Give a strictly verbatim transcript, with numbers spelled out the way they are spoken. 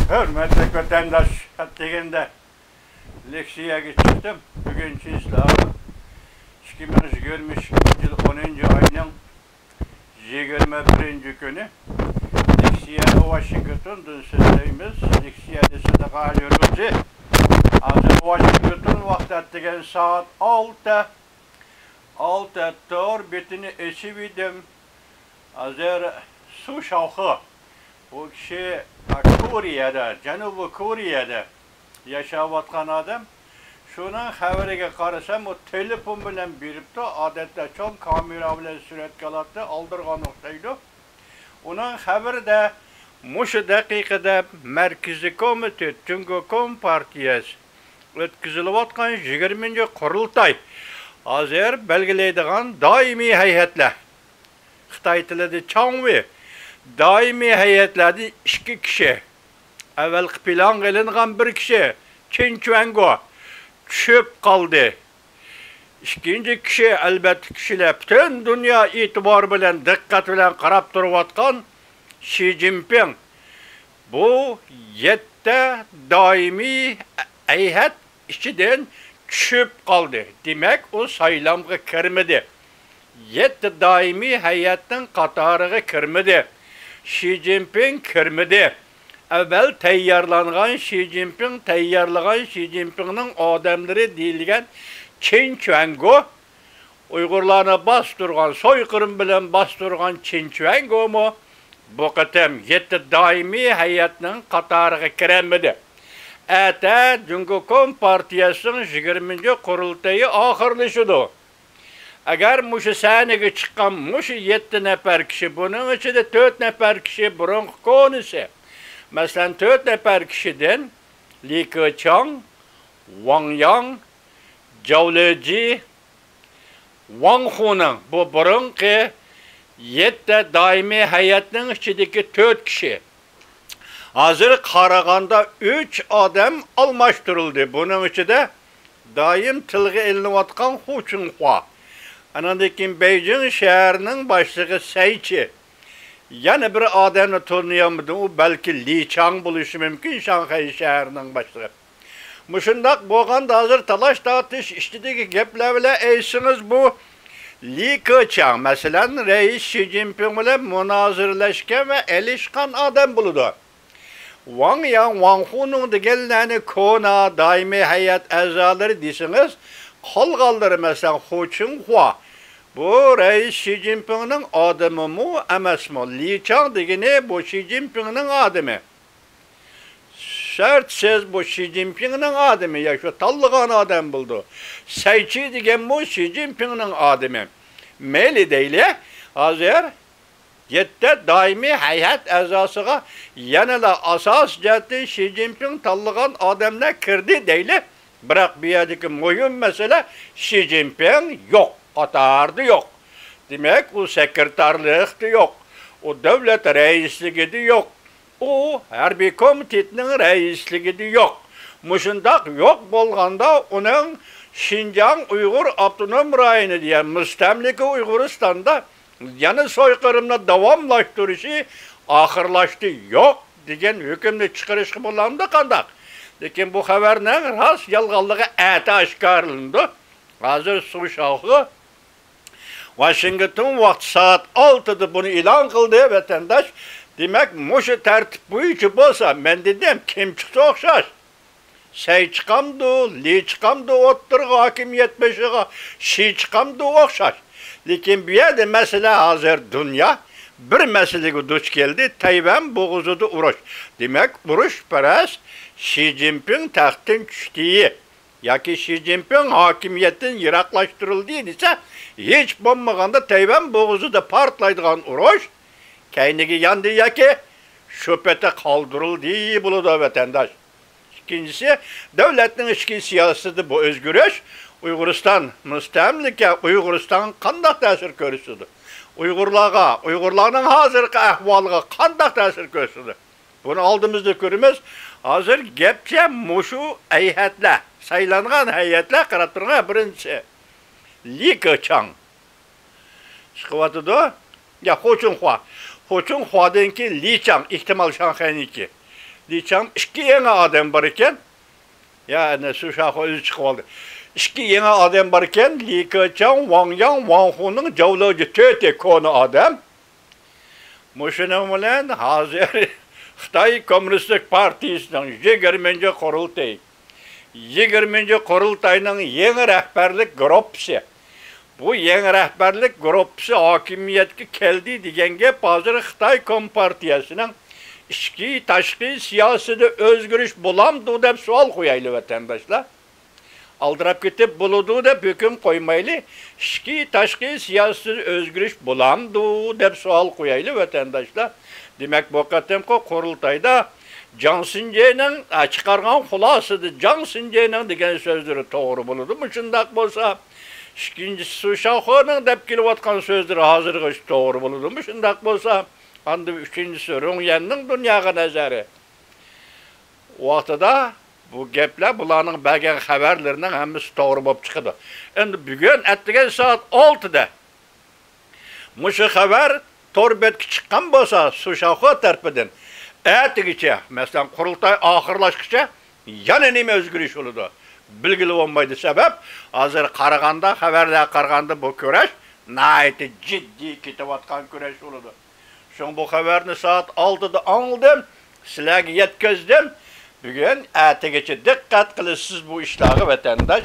ھۆرمەتلىك ۋەتەنداش، ئەتىگەندە لېكسىيەگە چىقتىم. بۈگۈن چىسلا ئىككى مىڭ يىگىرمە ئىككىنچى يىل ئونىنچى ئاينىڭ يىگىرمە بىرىنچى كۈنى. لېكسىيەنى ۋاشىنگتوندىن سۆزلەيمىز. لېكسىيەنى سىزگە يۈرگۈزى. ھازىر ۋاشىنگتون ۋاقتى ئەتىگەن سائەت ئالتە. ئالتە تور بېتىنى ئېچىۋىدىم. ھازىر سۇ شاۋخې، بۇ كىشى كورېيەدە، جەنۇبىي كورېيەدە ياشاۋاتقان ئادەم. شۇنىڭ خەۋىرىگە قارىسام، ئۇ تېلېفون بىلەن بېرىپتۇ. ئادەتتە چوڭ كامېرا بىلەن سۈرەتكە ئالاتتى، ئالدۇرغان ئوخشايدۇ. ئۇنىڭ خەۋىرىدە مۇشۇ دەقىقىدە مەركىزىي كومىتېت، جۇڭگو كومپارتىيەسى ئۆتكۈزۈلۈۋاتقان يىگىرمىنچى قۇرۇلتاي، ھازىر بەلگىلەيدىغان دائىمىي ھەيئەتلەر، خىتاي تىلىدا چاڭۋې، دائىمىي ھەيئەتلەردىن ئىككى كىشى، ئەۋۋەلقى پىلانغا ئېلىنغان بىر كىشى، چېن چۈەنگو، چۈشۈپ قالدى. ئىككىنچى كىشى، ئەلۋەتتە، كىشىلەر پۈتۈن دۇنيا ئېتىبارى بىلەن، دىققەت بىلەن قاراپ تۇرۇۋاتقان شى جىنپىڭ. بۇ يەتتە دائىمىي ھەيئەت ئىچىدىن چۈشۈپ قالدى. دېمەك، ئۇ سايلامغا كىرمىدى. يەتتە دائىمىي ھەيئەتنىڭ قاتارىغا كىرمىدى. شى جىنپىڭ كىرمىدى. ئەۋۋەل تەييارلانغان شى جىنپىڭ، تەييارلىغان شى جىنپىڭنىڭ ئادەملىرى دېيىلگەن چېن چۈەنگو، ئۇيغۇرلارنى باستۇرغان، سويقىرىم بىلەن باستۇرغان چېن چۈەنگومۇ بۇ قېتىم يەتتە دائىمىي ھەيئەتنىڭ قاتارىغا كىرەلمىدى. ئەتە جۇڭگو كومپارتىيەسىنىڭ يىگىرمىنچى قۇرۇلتىيى ئاخىرلىشىدۇ. ئەگەر مۇشۇ سەھنىگە چىققان مۇشۇ يەتتە نەپەر كىشى، بۇنىڭ ئىچىدە تۆت نەپەر كىشى بۇرۇنقى كونىسى، مەسىلەن، تۆت نەپەر كىشىدىن لى كېچاڭ، ۋاڭ ياڭ، جاۋ لېجى، ۋاڭ خۇنىڭ، بۇ بۇرۇنقى يەتتە دائىمىي ھەيئەتنىڭ ئىچىدىكى تۆت كىشى. ھازىر قارىغاندا ئۈچ ئادەم ئالماشتۇرۇلدى. بۇنىڭ ئىچىدە دائىم تىلغا ئېلىنىۋاتقان خۇ چىڭخۇا، ئانىڭدىن كېيىن بېيجىڭ شەھىرىنىڭ باشلىقى سەيچى، يەنە بىر ئادەمنى تونۇيالمىدىم، ئۇ بەلكى لى چاڭ بولۇشى مۇمكىن، شاڭخەي شەھىرىنىڭ باشلىقى. مۇشۇنداق بولغاندا، ھازىر تالاش-تارتىش ئىچىدىكى گەپلەر بىلەن ئېيتسىڭىز، بۇ لى كېچاڭ، مەسىلەن، رەئىس شى جىنپىڭ بىلەن مۇنازىرىلەشكەن ۋە ئېلىشقان ئادەم بولىدۇ. ۋاڭ ياڭ، ۋاڭ خۇنىڭ دېگەنلەرنى كونا دائىمىي ھەيئەت ئەزالىرى دېسىڭىز، قالغانلىرى، مەسىلەن، خۇ چىڭخۇا، بۇ رەئىس شى جىنپىڭنىڭ ئادىمىمۇ ئەمەسمۇ؟ لى چاڭ دېگىنى بۇ شى جىنپىڭنىڭ ئادىمى. شەرتسىز بۇ شى جىنپىڭنىڭ ئادىمى، يا شۇ تاللىغان ئادەم بولىدۇ. سەيچى دېگەنمۇ شى جىنپىڭنىڭ ئادىمى. مەيلى دەيلى، ھازىر يەتتە دائىمىي ھەيئەت ئەزاسىغا يەنىلا ئاساسىي جەھەتتىن شى جىنپىڭ تاللىغان ئادەملەر كىردى دەيلى. بىراق بۇ يەردىكى مۇھىم مەسىلە، شى جىنپىڭ يوق، قاتاردا يوق. دېمەك، ئۇ سېكرېتارلىقتا يوق، ئۇ دۆلەت رەئىسلىكىدە يوق، ئۇ ھەربىي كومىتېتنىڭ رەئىسلىكىدە يوق. مۇشۇنداق يوق بولغاندا، ئۇنىڭ شىنجاڭ ئۇيغۇر ئاپتونوم رايونى دېگەن مۇستەملىكە ئۇيغۇرىستاندا يەنە سويقىرىمنى داۋاملاشتۇرۇشى ئاخىرلاشتى، يوق دېگەن ھۆكۈمنى چىقىرىشقا بولامدۇ قانداق؟ لېكىن بۇ خەۋەرنىڭ راست يالغانلىقى ئەتە ئاشكارىلىنىدۇ. ھازىر سۇ شاۋخې ۋاشىنگتون ۋاقتى سائەت ئالتىدا بۇنى ئېلان قىلدى، ۋەتەنداش. دېمەك، مۇشۇ تەرتىپ بويىچە بولسا، مەن دېدىم، كىم چىقسا ئوخشاش. سەي چىقامدۇ، لى چىقامدۇ ئوتتۇرىغا ھاكىمىيەت بېشىغا، شى چىقامدۇ ئوخشاش. لېكىن بۇ يەردە مەسىلە ھازىر دۇنيا بىر مەسىلىگە دۇچ كەلدى، تەيۋەن بوغۇزىدا ئۇرۇش. دېمەك، ئۇرۇشپەرەس شى جىنپىڭ تەختتىن چۈشتى ياكى شى جىنپىڭ ھاكىمىيەتتىن يىراقلاشتۇرۇلدى دېسە، ھېچ بولمىغاندا تەيۋەن بوغۇزىدا پارتلايدىغان ئۇرۇش كەينىگە ياندى ياكى شۇ پېتى قالدۇرۇلدى بولىدۇ، ۋەتەنداش. ئىككىنچىسى، دۆلەتنىڭ ئىچكى سىياسىتىدە بۇ ئۆزگىرىش ئۇيغۇرىستان، مۇستەملىكە ئۇيغۇرىستانغا قانداق تەسىر كۆرسىتىدۇ؟ ئۇيغۇرلارغا، ئۇيغۇرلارنىڭ ھازىرقى ئەھۋالىغا قانداق تەسىر كۆرسىتىدۇ؟ بۇنى ئالدىمىزدا كۆرىمىز. ھازىر گەپچە مۇشۇ ھەيئەتلەر، سايلانغان ھەيئەتلەر، قاراپ تۇرۇڭ، بىرىنچىسى، لى كېچاڭ چىقىۋاتىدۇ. يا، خۇ چىڭخۇا. خۇ چىڭخۇادىن كېيىن لى چاڭ، ئېھتىمال شاڭخەينىڭكى. لى چاڭ، ئىككى يېڭى ئادەم بار ئىكەن. يا، ئەنە، سۇشاخۇ ئۆزى چىقىۋالدى. ئىككى يېڭى ئادەم بار ئىكەن، لى كېچاڭ، ۋاڭ ياڭ، ۋاڭ خۇنىڭ جاۋلېجى تۆتى كونا ئادەم. مۇشۇنىڭ بىلەن ھازىر خىتاي كوممۇنىستىك پارتىيىسىنىڭ يىگىرمىنچى قۇرۇلتىيى، يىگىرمىنچى قۇرۇلتاينىڭ يېڭى رەھبەرلىك گۇرۇپپىسى، بۇ يېڭى رەھبەرلىك گۇرۇپپىسى ھاكىمىيەتكە كەلدى دېگەن گەپ ھازىر خىتاي كومپارتىيەسىنىڭ ئىچكى، تاشقى سىياسىتىدە ئۆزگىرىش بولامدۇ دەپ سوئال قويايلى، ۋەتەنداشلار. ئالدىراپ كېتىپ بولىدۇ دەپ ھۆكۈم قويمايلى. ئىچكى، تاشقى سىياسىتىدە ئۆزگىرىش بولامدۇ دەپ سوئال قويايلى، ۋەتەنداشلار. دېمەك، بۇ قېتىمقى قۇرۇلتايدا جاڭ سىنجېنىڭ، ئە، چىقارغان خۇلاسىدا جاڭ سىنجېنىڭ دېگەن سۆزلىرى توغرا بولىدۇ، مۇشۇنداق بولسا. ئىككىنچىسى، سۇشاخۇنىڭ دەپ كېلىۋاتقان سۆزلىرى ھازىرغىچە توغرا بولىدۇ، مۇشۇنداق بولسا. ئاندىن ئۈچىنچىسى، رۇڭيەننىڭ دۇنياغا نەزەرى. ۋاقتىدا بۇ گەپلەر، بۇلارنىڭ بەرگەن خەۋەرلىرىنىڭ ھەممىسى توغرا بولۇپ چىقىدۇ. ئەمدى بۈگۈن ئەتىگەن سائەت ئالتىدە مۇشۇ خەۋەر تور بەتكە چىققان بولسا، سۇشاخۇ تەرىپىدىن، ئەتىگىچە، مەسىلەن، قۇرۇلتاي ئاخىرلاشقىچە يەنە نېمە ئۆزگىرىش بولىدۇ؟ بىلگىلى بولمايدۇ. سەۋەب، ھازىر قارىغاندا، خەۋەرلەرگە قارىغاندا، بۇ كۈرەش ناھايىتى جىددىي كېتىۋاتقان كۈرەش بولىدۇ. شۇڭا بۇ خەۋەرنى سائەت ئالتىدە ئاڭلىدىم، سىلەرگە يەتكۈزدۈم. بۈگۈن ئەتىگىچە دىققەت قىلىسىز بۇ ئىشلارغا، ۋەتەنداش.